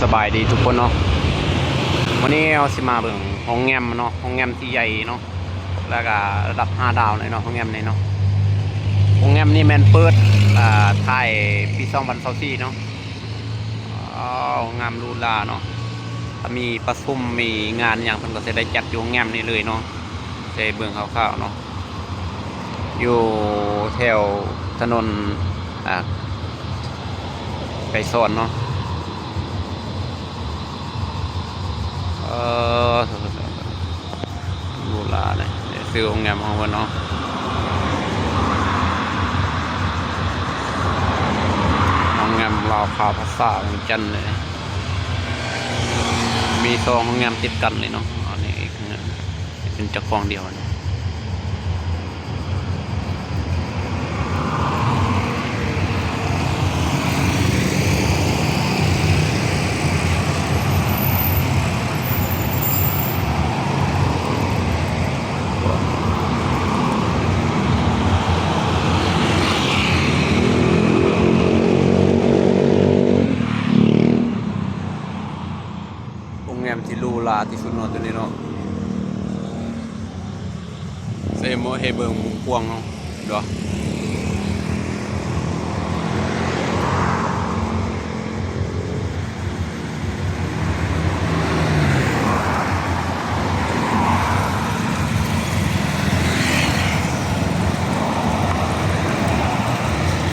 ສະບາຍດີທຸກຄົນເນາະ, ມື້ນີ້ເຮົາຊິມາເບິ່ງໂຮງແຮມເນາະ, ໂຮງແຮມທີ່ໃຫຍ່ເນາະ ແລ້ວກະລະດັບຫ້າດາວເລີຍເນາະ ໂຮງແຮມນີ້ເນາະ. ໂຮງແຮມນີ້ແມ່ນເປີດ ອ່າ ທ້າຍປີສອງພັນຊາວສີ່ເນາະ. ວ້າວ ໂຮງແຮມຫຼູຫຼາເນາະ, ຖ້າມີປະຊຸມ ມີງານຫຍັງ ເພິ່ນກໍຊິໄດ້ຈັດຢູ່ໂຮງແຮມນີ້ເລີຍເນາະ. ໃຫ້ເບິ່ງຄ່າວໆເນາະ, ຢູ່ແຖວຖະໜົນ ອ່າ ໄກສອນເນາະ. ເອີ ຫຼູຫຼາເດ້ ຊື່ໂຮງແຮມຂອງເພິ່ນເນາະ, ໂຮງແຮມລາວຄາພາຊາວຽງຈັນເດ້. ມີສອງໂຮງແຮມຕິດກັນເລີຍເນາະ, ອັນນີ້ອີກໂຮງແຮມ ເປັນເຈົ້າຂອງດຽວກັນ. ໂຮງແຮມທີ່ຫຼູຫຼາທີ່ສຸດເນາະ ຕົວນີ້ເນາະ. ໃສ່ໝວກໃຫ້ເບິ່ງມຸມກວ້າງເນາະ ເນາະ.